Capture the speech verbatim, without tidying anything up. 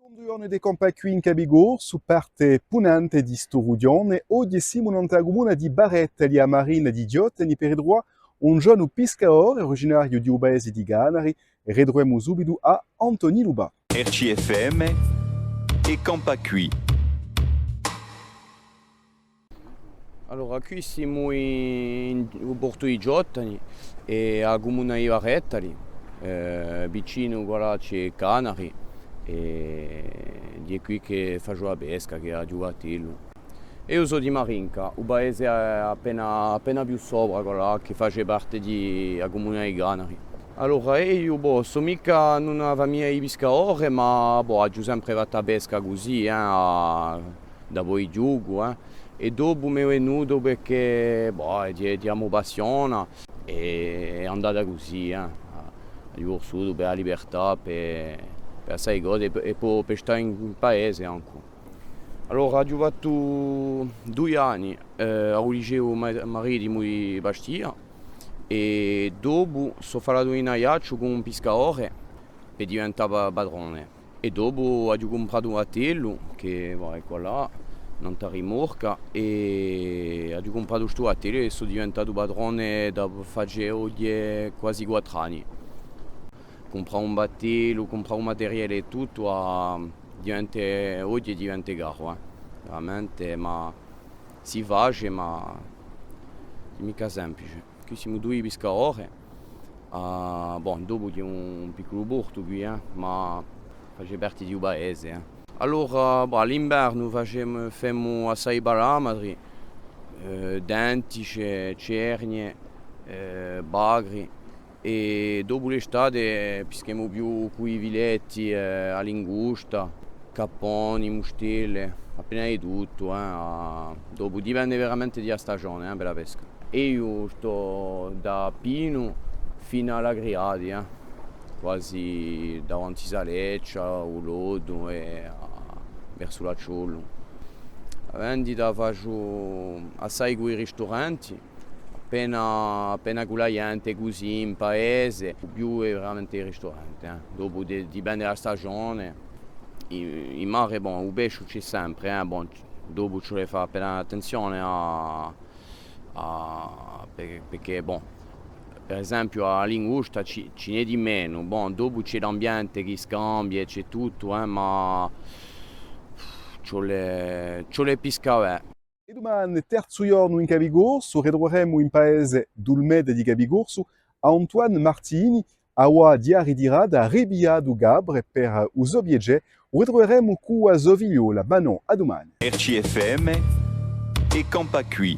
Secondu ghjornu di Campà quì in Capicorsu, parte punente di stu rughjone. Oghje simu nant'à a cumuna di Barettali, à a marina di Ghjottani, per ritruvà un ghjovanu piscadore, uriginariu di u paese di Canari, è ritruvemu subitu à Anthony Luba. R C F M è Campà quì. Allora, quì simu in, in u portu di Ghjottani, è a cumuna di Barettali, eh, vicinu quallà ci hè Canari, è hè quì chì facciu a pesca, chì aghju u battellu. Eiu sò di Marinca, u paese hè appena, appena più sopra, quallà, chì face parte di a cumuna di Canari. Allora, eiu, bò, sò micca in una famiglia di piscadori, ma, bò, aghju sempre fattu a pesca cusì, eh, à, da poi chjucu, eh. È dopu m'hè venutu perchè, bò, hè, hè a mo passione, è hè andata cusì, eh. Aghju cursutu per a libertà, per, per assai cose, è, è po per stà in, in paese ancu. Allora, aghju fattu dui anni, eh, à u liceu ma-, maritimu di Bastia, è dopu sò falatu in Aiacciu cù un piscadore per diventà pa-, patrone. È dopu aghju cumpratu un battellu, chì, bò, hè quallà, nant'à a rimorca, è aghju cumpratu stu battellu è sò diventatu patrone da face oghje quasi quattru anni. Cumprà un battellu, cumprà u materiale è tuttu, ah, diventa, oghje diventa caru, eh. Veramente, ma si face, ma ùn hè micca simplice. Quì simu dui piscadori. Ah, bon, dopu ci hè un picculu portu quì, eh, ma face parte di u paese, eh. Allora, bah, à l'invernu facemu, femu assai palamatri, eh, dentice, cergne, eh, bagri, è dopu l'estate pischemu più cù i filetti, eh, a lingusta, capponi, mustelle, appena di tuttu, eh, à, dopu dipende veramente di a stagione, eh, per a pesca. Eiu stò da Pinu finu à l'Agriati, eh, quasi davanti Saleccia, u Loddu è, à, versu l'Acciolu. A vendita facciu assai cù i risturanti, appena, appena cù a ghjente cusì in paese, u più hè veramente i risturanti, eh. Dopu di-, dipende da a stagione. In, in mare, bon, u pesciu ci hè sempre, eh, bon, dopu ci vole à fà appena attenzione à, à, per-, perchè, bon, per esempiu, a lingusta ci, ci n'hè di menu, bon, dopu ci hè l'ambiente chì scambia, ci hè tuttu, eh, ma ci vole, ci vole à piscà bè. È dumane, terzu ghjornu in Capicorsu, ritruveremu in paese d'Olmeda di Capicorsu à Antoine Martini, avà ghjà ritiratu, hà ripigliatu capre per u so piacè, u ritruveremu cù a so figliola, Manon, à dumane. R C F M è Campà quì.